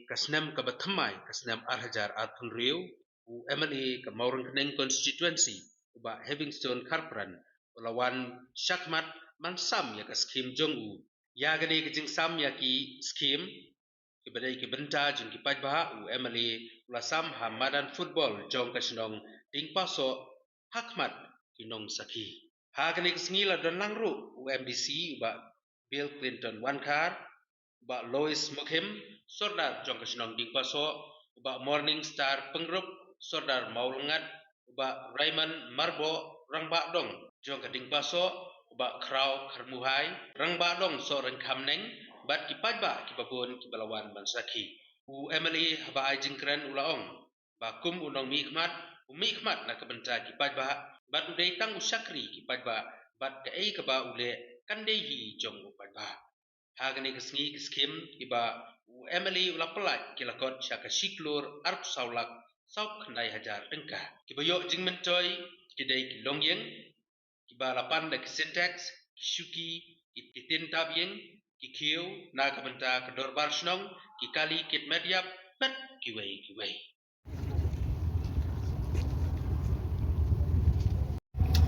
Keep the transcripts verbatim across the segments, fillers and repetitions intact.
Ka snem kaba thymmai, ka snem ar hajar arphew hynriew, u M L A ka Mawryngkneng constituency, u Bah Heavingstone Kharpran, u la wan shakhmat ban sam ïa ka skhim jong u. Ïa kane ka jingsam ïa ki skhim kiba dei ki bynta jong ki paidbah, u M L A u la sam ha madan football jong ka shnong Diengpasoh, ha khmat ki nongsakhi. Ha kane ka sngi la don lang ruh u M D C, u Bah Bill Clinton Wankhar, u Bah Lois Mukhim, Sordar jong ka shnong Diengpasoh, u Bah Morning Star Pyngrope, Sordar Mawlyngngat, u Bah Raymond Marboh, Rangbah Dong jong ka Diengpasoh, u Bah Khraw Kharmuhai, Rangbah Dong Sohryngkham Neng, bad ki paidbah kiba bun kiba la wan ban sakhi. U M L A haba ai jingkren u la ong ba kum u nongmihkhmat, u mihkhmat na ka bynta ki paidbah, bad u dei tang u shakri ki paidbah, bad kaei kaba u leh kan dei hi jong u paidbah. Ha kane ka sngi ki skhim kiba u M L A u la pyllait ki la kot sha ka shi klur arphew saw lak sawphew khyndai hajar tyngka. Kiba ïoh jingmyntoi ki dei ki longïing, kiba la pan da ki Sintex, ki shuki, ki, ki tin tap ïing, ki khiew na ka bynta ka dorbar shnong, ki kali kit met ïap, bad kiwei kiwei.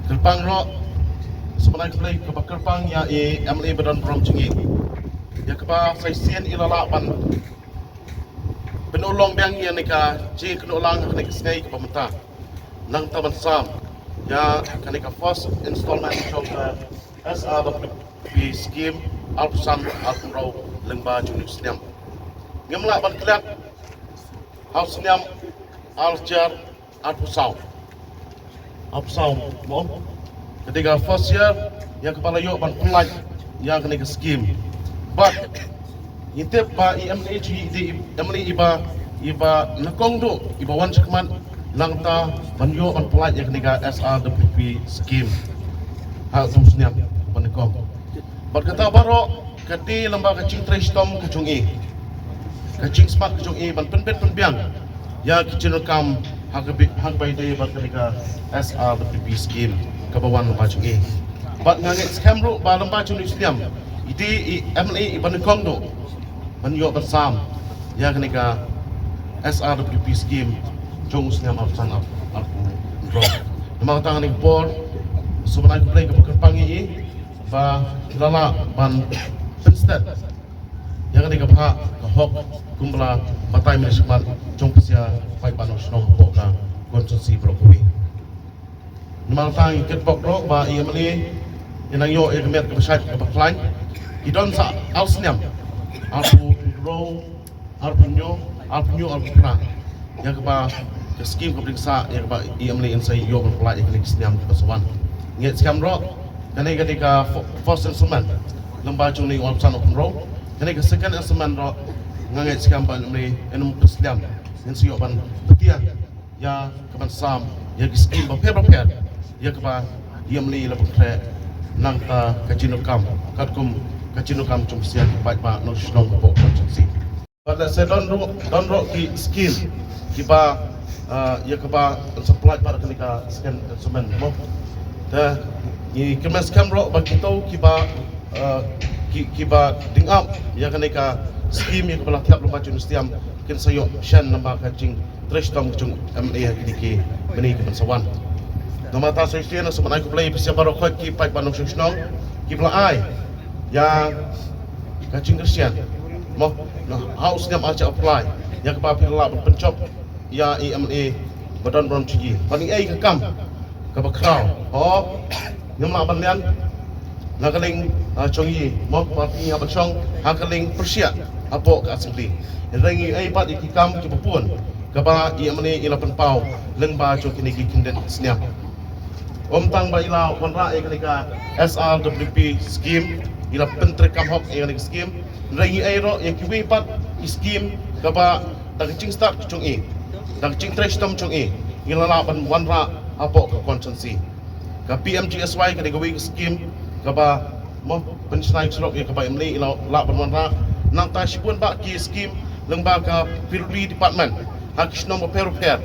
Kyrpang ruh, sngewbha ai khublei kaba kyrpang ïa i M L A ba don burom jong ngi. Ïa kaba sa shisien i la lah ban pynurlong biang ïa kane ka jingkynnoh lang ha kane ka sngi kaba mynta. Nangta ban sam ïa kane ka first installment jong ka S R W P scheme arphew san arphew hynriew lyngba jong une u snem. Ngim lah ban klet ha u snem ar hajar arphew saw. Arphew saw mo. Ka dei ka first year ïa kaba la ïoh ban pyllait ïa kane ka scheme. Bad ngi tip ba i M L A jong ngi i dei i M L A iba, iba nyngkong duh iba wan shakhmat nangta ban ïoh ban pyllait ïa kane ka S R W P scheme ha u snem ba nyngkong. Bad kata baroh ka dei lyngba ka jingtrei shitom ka jong i, ka jingsmat ka jong i ban pynbit pynbiang ïa ki jingdonkam ha kaba, ha kaba ïadei bad kane ka S R W P scheme kaba wan lyngba jong i. Bad nga ngeit skhem ruh ba lyngba jong une u snem i dei i M L A iba nyngkong duh ban ïoh ban sam ïa kane ka S R W P scheme jong u snem arphew san arphew hynriew. Namar kata ha kane ka por sngewbha ai khublei kaba kyrpang ïa i ba la lah ban pynstet ïa kane ka bhah ka hok kumba la batai mynta shakhmat jong pisa paidbah nongshong hapoh ka constituency baroh kawei. Namar kata ngi kitbok ruh ba i M L A i nang ïoh ïa ka met kaba shait kaba khlaiñ. I don sa ar snem, arphew hynriew, arphew hynñiew, arphew hynñiew, arphew phra. Ïa kaba ka scheme kaba dang sah ïa kaba i M L A in sa ïoh ban pyllait ïa kane ka snem kaba sa wan. Ngeit skhem ruh kane ka dei ka fo-, first installment lyngba jong une u arphew san arphew hynriew. Kane ka second installment ruh nga ngeit skhem ba i M L A in ym pynslem, in sa ïoh ban pyntieng ïa kaban sam ïa ki scheme bapher bapher ïa kaba i M L A i la pynkhreh nangta ka jingdonkam katkum ka jingdonkam jong pisa paidbah nongshong hapoh constituency. Bad lehse don ruh, don ruh ki scheme kiba, ah, ïa kaba sa pyllait bad kane ka second installment mo. Te ngi kyrmen skhem ruh ba kito kiba, ah, ki, kiba dang ap ïa kane ka scheme ïa kaba la thiah lyngba jong une u snem kin sa ïoh shen namar ka jing trei shitom ka jong i M L A ha kine ki miet kiban sa wan. Namar kata sa shisien sngewbha ai khublei pisa baroh khoit ki paidbah nongshong shnong kiba la ai ïa ka jingkyrshan mo, ha u snem ar hajar arphew lai ïa kaba phi la lah ban pynjop ïa i M L A ba don burom jong ngi. Ba ngi ai ka kam kaba khraw. Ho, ngim lah ban liang na ka liang, ah, jong ngi mo, ba ngi hap ban shong ha ka liang pyrshah hapoh ka assembly. Hynrei ngi ai pat ïa ki kam kiba bun kaba i M L A i la pynpaw lyngba jong kine ki khyndiat snem. Ym tang ba i la wanrah ïa kane ka S R W P scheme, i la pyntreikam hok ïa kane ka scheme. Hynrei ngi ai ruh ïa kiwei pat ki scheme kaba da ka jingstad ka jong i, da ka jingtrei shitom jong i, i la lah ban wanrah hapoh ka constituency. Ka P M G S Y ka dei kawei ka scheme kaba mo pynshna surok ïa kaba i M L A i la lah ban wanrah. Nangta shibun bah ki scheme lyngba ka P W D department ha ki shnong bapher bapher.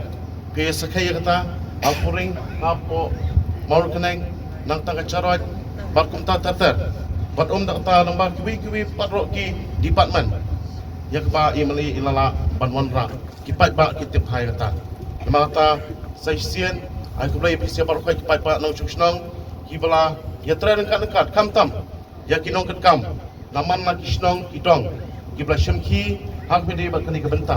Phi sakhi ïa kata, ha Puring, hapoh Mawryngkneng, nangta ka Jaroit bad kumta ter ter. Bad ym da kata lyngba kiwei kiwei pat ruh ki department. ïa kaba i mane i la lah ban wanrah. Ki paidbah ki tip ha kata. Namar kata sa shisien ai khublei ïa phi baroh ki paidbah nongshong shnong kiba la ïatrei ryngkat ryngkat khamtam ïa ki nongkitkam na man la ki shnong ki dong kiba la shim khie ha kaba ïadei bad kane ka bynta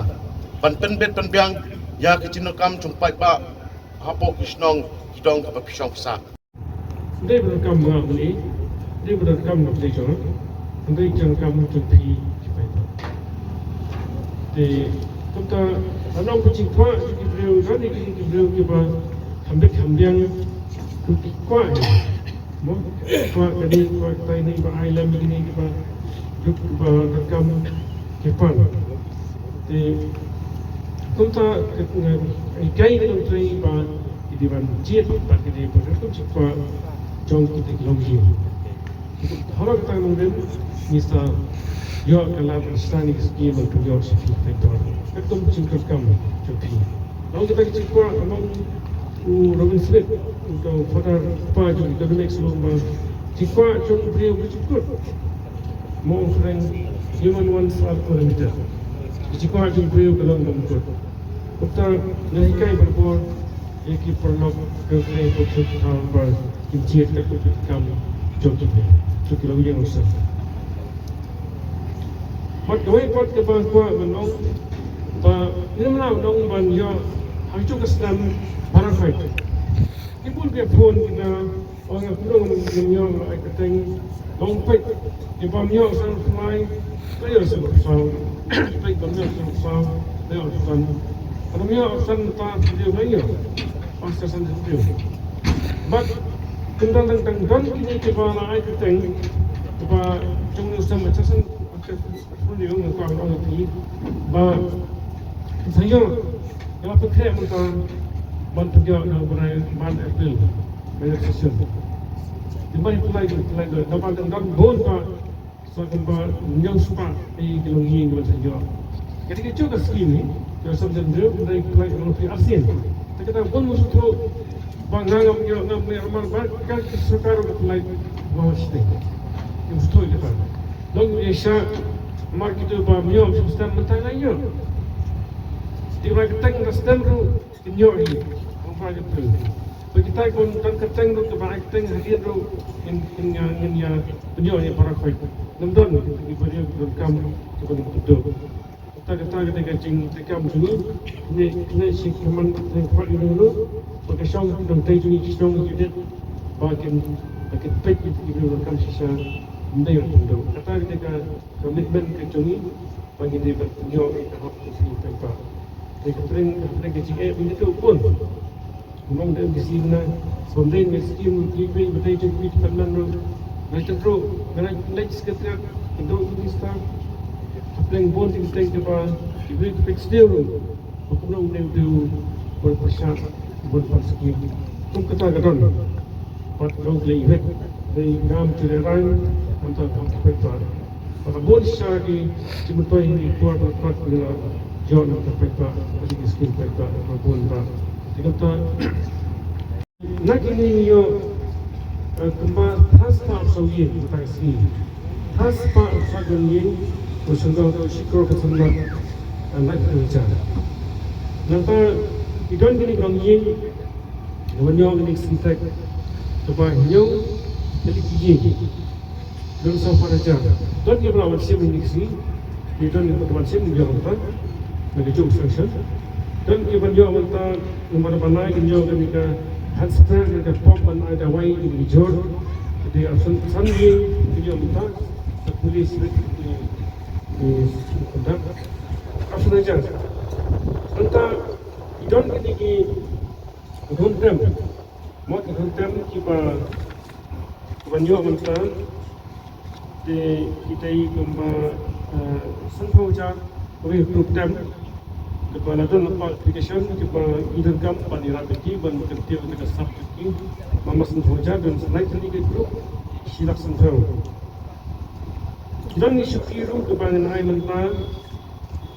ban pynbeit pynbiang ïa ka jingdonkam jong paidbah hapoh ki shnong ki dong kaba phi shong phi sah. Dei ba donkam nga mynne, dei ba donkam nga phi jong, dei jong kam jong phi ki paidbah. Te kumta, ano ba jingkwah jong ki briew, jong ki, ki briew kiba kham beit kham biang, ki kwah. Mo, kwah kane, kwah katai, ne ba ai lem kane, kiba duk ba donkam ki pan. Te kumta, ka, nga, ka, ka dei ban trei ba ki dei ban jied bad ki dei ban kum jingkwah jong kita ki longïing. Halor kata ka longïing ngi sa ïoh ka lad ban sdang ïa ki skim ban pynïoh sha phi, ka dei ban kum jingkyrkhu jong phi. Long kita ki jingkwah, long u Robin Smith, u Father pa jong ka Dominic, u ong ba jingkwah jong u briew ka jingkut. Mo, u pyrshang, human wants are for a meter. Ki jingkwah jong u briew ka long ba kut. Kumta nga hikai barabor ïa ki paralok, ka kren, ka kren, ka kren ba kin jied katkum ka kam jong ki briew, jong ki longïing longsan. Bad kawei pat kaba kwah ban ong ba ngim lah ban ong ban ïoh ha kajuh ka snem baroh khoit. Ki bun ki phone ki na, ong nga kumno ngam ïoh, ai kyrteng, long peit. Ki bym ïoh san pynlai, la ïoh san pynsaw. Peit, bym ïoh san pynsaw, la ïoh san. Bym ïoh san ta video, la ïoh. Pas ka san video. Bad kumta dang dang don kine kiba la ai kyrteng, kiba jong ngi sem, san pynlai, nga kwah ong ïa phi ba sa ïoh, ïa phi khreh mynta ban pynïoh na u bnai ban April. Ba ïa session. Te ba ïa pynlai, pynlai, da ba dang dang bun ba sa kan ba ñiaw spah ïa ki longïing ba sa ïoh. Ka dei kajuh ka skim hi, ka sap jan deu, ka dei pynlai ka long phi arsien. Te kata bun mu sngewthuh ba nga ngam ïoh, ngam ïoh, namar ba ka, ka sorkar ka pynlai ba shiteng. Ïa sngewthuh ïa kata. Long ïa sha, namar kito ba ym ïoh, stem mynta nga ïoh. Te ba ka teng ka stem ruh, kin ïoh hi, ong ba ka teng. Ba kita ki bym don kyrteng ruh, kiba ai kyrteng hadien ruh, ngin, ngin ïa, ngin ïa pynïoh ïa baroh khoit. Ngim don ki briew ki donkam kiba ngin pynduh. Kata, kata, kata ka jingtrei kam jong ngi. Kine, kine shi kyrmen, kine kyrmen ruh. Ba ka shong, ki nongtrei jong ngi ki shong ki dei. Ba kin, ba kin peit ki briew donkam shisha. Ym dei ban pynduh. Kata, kata ka commitment ka jong ngi. Ba ngi dei ban pynïoh ïa ka hok ka jong ki paidbah. Dei ka pyrshang, ka pyrshang ka jingeh ba ngi dei ban pynïoh. Kumno dei ka skim na, kumno dei ka skim ruh, ki peit ba dei jong ki department ruh. Nga tip ruh, nga leit, leit secretariat, ka dei ka minister. Hapdeng bun ki teng kiba, ki briew ki peit sdang ruh. Ba kumno dei, dei ban pyrshah, ban pan skim. Kum kata ka don. Pat ka long ka leit wet. Dei ngam ju lehrain, ngam tang kam peit ba. Bad bun shisha ki jingmyntoi ha ki por ba la pat ngi la ïoh na ka paidbah, ha ki skim paidbah, bad bun ba. Te kumta na kine ngi ïoh, eh, kumba phra spah saw ïing mynta ka sngi. Phra spah saw ïing, ko sngewthuh shi klur ka snem, eh, na ki jaka. Nangta ki don kine ki longïing, ngi wan ïoh kine ki Sintex, kaba hynñiew tylli ki ïing. Don saw phew hajar. Don kiba la wan shim ha kine ki sngi. Ki don kiba la wan shim, ïoh mynta. Na ka jong sanction. Don kiba ïoh mynta, namar ba nai kin ïoh kane ka hand spray, kane ka pump ban ai dawai, kine ki jhur. Ki ar san, san ïing kin ïoh mynta. Ka police, ki, ki, ki conduct. Ar phew hajar. Mynta, ki don kine ki Ki khun tem. Mo ki khun tem kiba, kiba ïoh mynta. Te kita i kumba, eh, san phew hajar, kawei ka group tem. Kiba la don la qualification, kiba i donkam ban ïarap ïa ki, ban kyntiew ïa ka sap ïa ki. Ba ma san phew hajar, don san lai tylli ki group, shi lak san phew. Ki don ki shuki ruh kiba ngin ai mynta.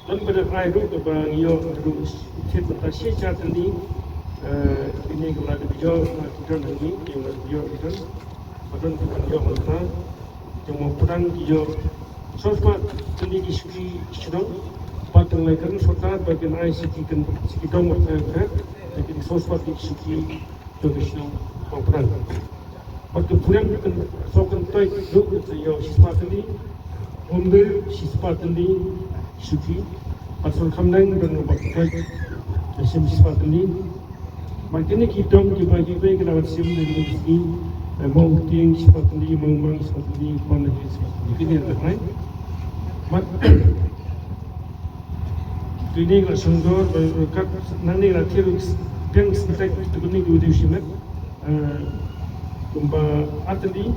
Don ba dep ai ruh kaba ngi ïoh ruh, thied mynta shi hajar tylli, eh, kine kiba la dep ïoh, ki don hangne, ki la dep ïoh ki don. Ba don kiba ïoh mynta, jong Mawpdang ki ïoh Sawspah tylli ki shuki shnong, bad tang lai kan sorkar ba kin ai sha ki, kan sha ki dong wat kan kan, kin sawspah tylli ki shuki jong ki shnong Pangpdang. Bad ka pyrem kan sawkyntoit ruh kan sa ïoh shispah tylli, Umdir shispah tylli shuki, bad Sawkhamneng dang bad toit da shim shispah tylli. Bad kine ki dong kiba kiwei ki la wan shim na kine ki sngi, eh, Mawtieng shispah tylli, Mawmang shispah tylli, Pamlehe shispah tylli. Kine ki dong. Bad kine ki la shongdor, eh, kat nangne la thied biang stek tu kine ki u dei shimet. Eh, kumba ar tylli,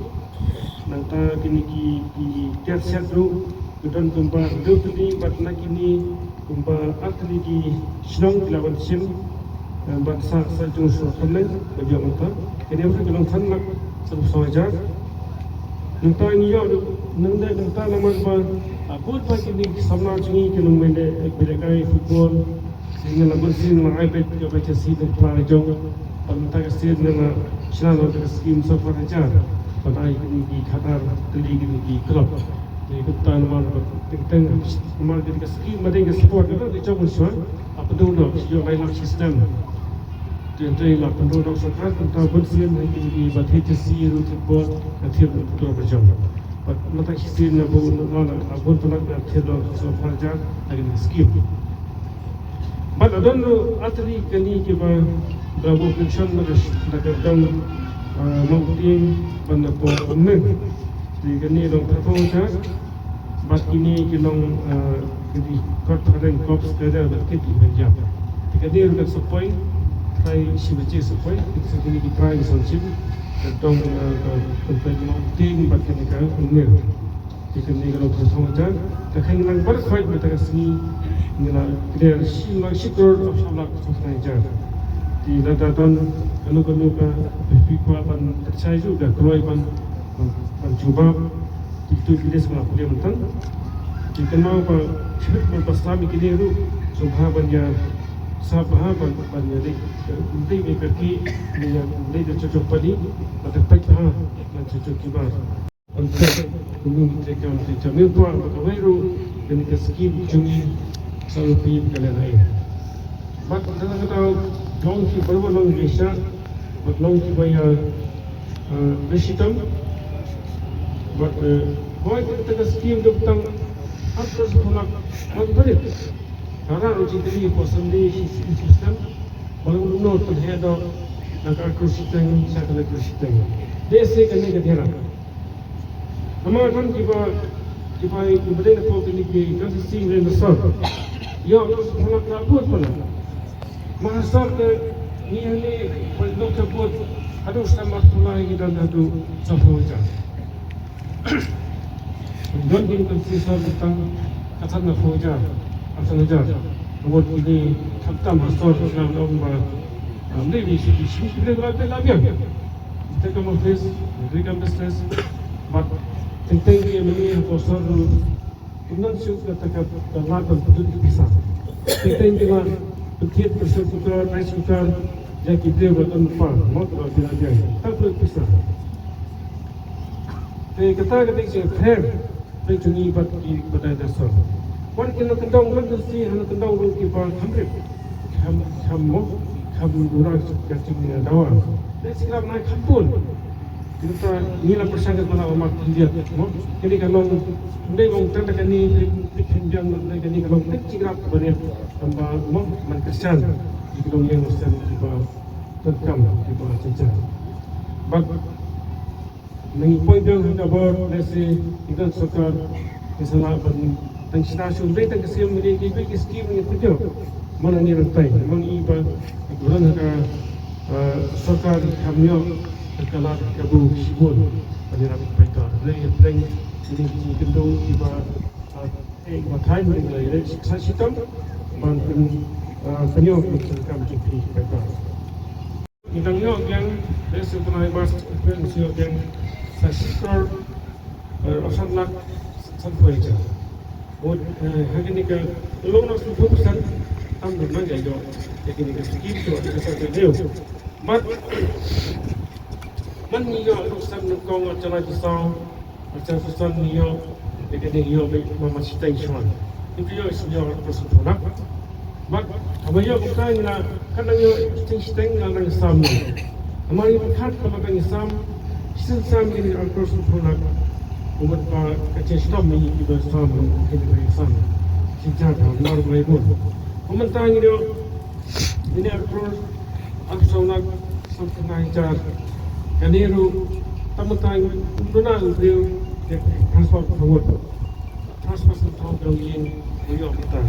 nangta kine ki, ki tiar shet ruh ki don kumba hynriew tylli, bad na kine kumba ar tylli ki shnong ki la wan shim, eh, bad sah, sah jong Sawkhamneng ba ïoh mynta. Kine ruh ki long san lak saphew saw hajar. Nangta ngi ïoh ruh, nangta, nangta namar ba, ah, bun ba kine ki samla jong ngi ki nongmihkhmat, eh, ba lehkai football, ngi la bun sien ngi la ai beit ïa ka jersey da ka pla la jong. Bad mynta ka sien ngi la shna noh da ka skim sawphew hajar. Bad ai kine ki khadar tylli kine ki club. Te kumta namar ba teng teng namar kine ka skim ba dei ka sport ka dei ka jong bun shuwa. Ka pyndonkam ïoh lai lak shi snem. Te te la pyndonkam sorkar kumta bun sien ha kine ki ba thied jersey ruh thied ball ka thied bun pyndonkam ka jong. Bad mynta shi sien na bu na na bun pyndonkam ka thied sawphew hajar ha kine ki skim. Bad la don ruh ar tylli kane kiba la buh connection na ka, na ka dong, ah, Mawtieng bad na Pamlehe. Te kane long phraphew hajar. Bad kine ki long, ah, ki dei kot phareng, kop skaida bad kit ki ban ïap. Te kane ruh kan sa poi, trai shi baje sa poi, kit sa kine ki trai ki sa shim. Ka dong, ah, ka, ka, ka Mawtieng bad kane ka Umnir. Te kane ka long phraphew hajar. Ka kheiñ lang baroh khoit mynta ka sngi ngi la clear shi lak, shi klur arphew lak phraphew hajar. Te lada don kano kano ka phi kwah ban pynshai ruh da kloi ban, ban, ban jubab. Te kito ki list ba la plie mynta. Te kynmaw ba shibit ba, ba slam ïa kine ruh sngewbha ban ïa sngap bha ban, ban ïa leit, leit ne ka ki ne ïa leit da jong jong pali ba te peit bha ban jong jong ki bar. Ban peit kumno ki treikam, treikam. Ym kwah ba kawei ruh kane ka skim jong ngi sa ruh pynïap ka lehnoh. Bad kata kata long ki baroh long ki sha, bad long kiba ïa, eh, ba shitom. Bad, eh, hooid kata ka skim da tang arphew lak ban pynïap. Ka rah ruh jingkylli hapoh Assembly shi, shi, shi snem. Ba la mut noh pynheh doh na ka arphew shiteng sha ka arphew shiteng. Dei se kane ka dei rah. Namar don kiba, kiba, kiba dei na pdeng kine ki constituency, dei na sor. Ïoh arphew lak ka booth pala. Ma ha sor te ngi hangne ba ïoh ka booth haduh snem arphew lai ngi don haduh sawphew hajar. Don kine ki constituency sor ba tang ka san arphew hajar, arphew hajar. Bad kine khamtam ha sor ka long ba, ah, maybe shi, shi, shi, shi, Te kam office, te kam business, bad teng teng ki M L A hapoh sor ruh, ym don shuh kata ka, ka lad ban pynlut ïa ki pisa. Teng teng ki la pynthied pressure cooker, rice cooker ïa ki briew ba don lypa, mo, kaba phi la biang. Tang pynlut pisa. Te kata ka dei ka jingpher. Peit jong ngi bad ki ba dei na sor. Wat ki nongkyndong, lada shisha ha nongkyndong ruh kiba kham rit, kham, kham mo, kham ura ka jingdawa. Dei shi rap nai kham bun. Kita ngi la pyrshang ka bala ba mat khyndiat mo. Kine ka long, dei long tang da kane, dei, dei khyndiat, dei kane ka long dei shi rap ba dei tang ba mo man Khristan. Ki long ïing Khristan kiba donkam, kiba jynjar. Bad Ngi poi biang ha ka bor, lehse ngi don sorkar, ngi sa lah ban tang shna shuh, dei tang ka skim, dei ki, ki skim ngi pynïoh. Mana ngi rang tai, mana ngi ba, ngi don ha ka, eh, sorkar, kam ïoh ka lad kabu shibun ban ïarap paidbah. Dei, dei ngi ki kynduh kiba, eh, eh, ba thaiñ, dei ngi leh sa shitom ban pyn, eh, pynïoh ka kam jong ki paidbah. Ngi dang ïoh biang, lehse u bnai March, April, ngi ïoh biang sa shi klur, eh, arphew san lak sanphew hajar. Bad, eh, ha kane ka long na sanphew percent, tam dang nang ïa ïoh ïa kane ka skim, to ka sa ka dei. Bad man ngi ïoh arphew san nyngkong, arphew san, arphew san ngi ïoh Kane ïoh ba ma ma shiteng shuwa. Ito ïoh senior person product. Bad haba ïoh ka ngi la, kan nang ïoh shiteng shiteng ngi la nang sam nang. Haba ngi pyrkhat haba ngi sam, shiteng sam ngi ni person product. Umut ba ka chen stom ngi ki ba sam ngi ki ba sam. Shisha ka mar ba ïoh. Haba tang ïoh Ini akur, aku sauna sampai jar. Kane ruh, tang tang, duna ruh, dia transfer forward. Transfer sentral dong yin, uyo kita.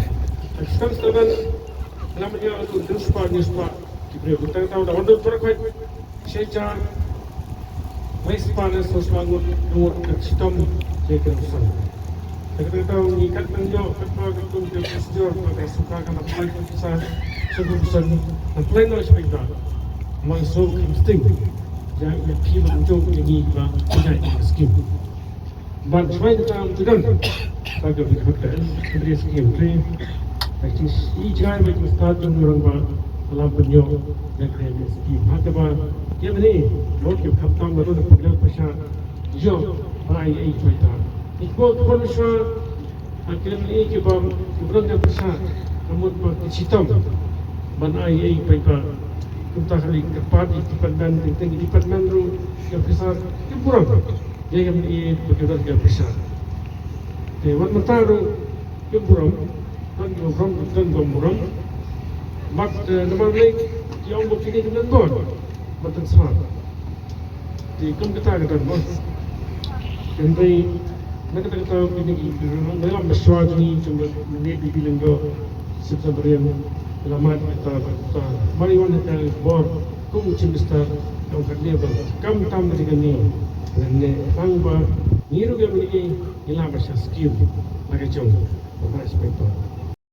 Sekarang sekarang, lama dia aku duspa, duspa, kita tahu dah, untuk berapa, Shijur, Vice Principal Sosma ngut ngut ka chitom je ka rusan. Kata kata ngi kat nang jo kat pa kat kum ke senior pa ka suka ka na plai sa sungguh pesan na plai no spek da. Mai so kam sting. Ja ya ki ba jo ya ngi ba ja ya skim. Ban shwai kata am tudan. Ka ka big hotel. Kri skim kri. Ka chi i jai ba chi start jong orang ba lam penyo ya kri skim. Ha ka ba ya ni. Lo ki khap tam ba tu da pagla pasha. Yo, ai ai paita. Ikbo kibon sha, akan i kibam, kibon da pasha, namut ba ki chitom. Ban ai ai paita. Kumta kali kepat i department, ting ting department ru, ya pasha, kiburam. Ya yang i kibon da pasha. Te wan mata ru, kiburam, kan kiburam, kan kiburam. Mat, eh, nama lek, ki ong ba kini kiburam. Matan sa. Te kum kata kata mo. Kynrei na kata kata kini ki, na lam ba shwa jong ngi jong ngi bi bi lenggo. Sip sa beriam la mat kata kata. Mari wan kata bor kum u Chief Minister ka ong katne ba kam tam kata kani. Lane tang ba ngi ruh ngi ngi la ba sha skim la ka jong ba respect to.